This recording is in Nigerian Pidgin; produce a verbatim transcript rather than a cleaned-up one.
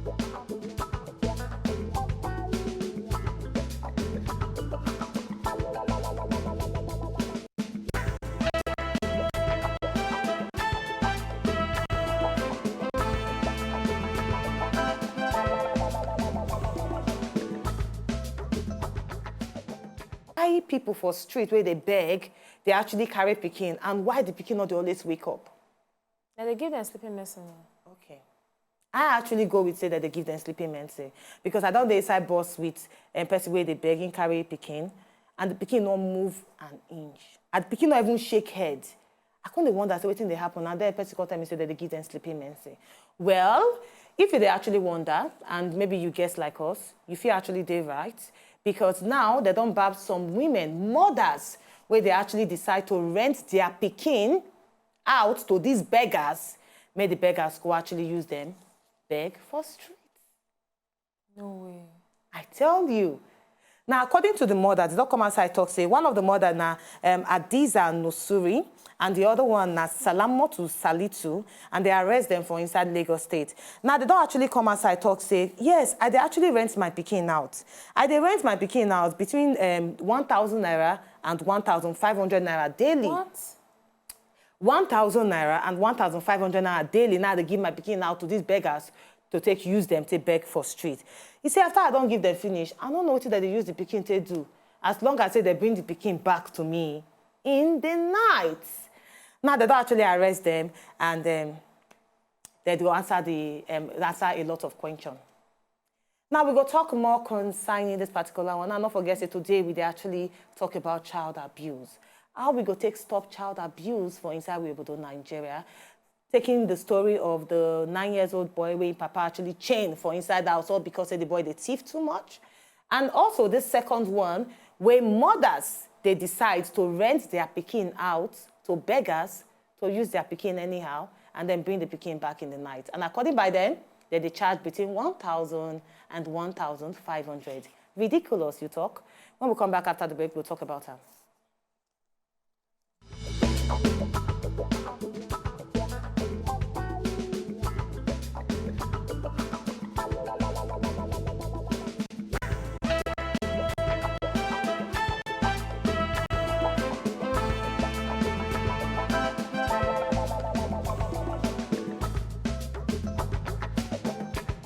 Why people for street where they beg, they actually carry pikin, and why the pikin not always wake up? Now they give them sleeping medicine. Okay. I actually go with say that they give them sleeping medicine because I don't dey inside bus with a person where they begging carry pikin, and the pikin not move an inch. And the pikin not even shake head. I couldn't wonder say wetin dey happen, and then person come tell me say that they give them sleeping medicine. Well, if you dey actually wonder, and maybe you guess like us, you feel actually dey right, because now they don't bab some women, mothers, where they actually decide to rent their pikin out to these beggars, make the beggars go actually use them beg for street. No way. I tell you. Now, according to the mother, the doc come outside talk say one of the mother na um, Adiza Nusuri, and the other one na Salamotu Salitu, and they arrest them for inside Lagos State. Now, they don't actually come outside talk say, yes, I dey actually rent my pikin out. I dey rent my pikin out between um, one thousand naira and one thousand five hundred naira daily. What? One thousand naira and one thousand five hundred naira daily. Now they give my pikin out to these beggars to take use them to beg for street. You see, after I don't give them finish, I don't know what they use the pikin to do. As long as say they bring the pikin back to me in the night. Now they don't actually arrest them, and um, they do answer the um, answer a lot of question. Now we go talk more concerning this particular one. And don't forget say today we dey actually talk about child abuse. How we go take stop child abuse for inside we Obodo Nigeria? Taking the story of the nine years old boy where papa actually chained for inside the house all because say the boy they thief too much. And also this second one where mothers they decide to rent their pikin out to beggars to use their pikin anyhow and then bring the pikin back in the night. And according by them, they dey charge between one thousand and one thousand five hundred. Ridiculous, you talk. When we come back after the break, we'll talk about her.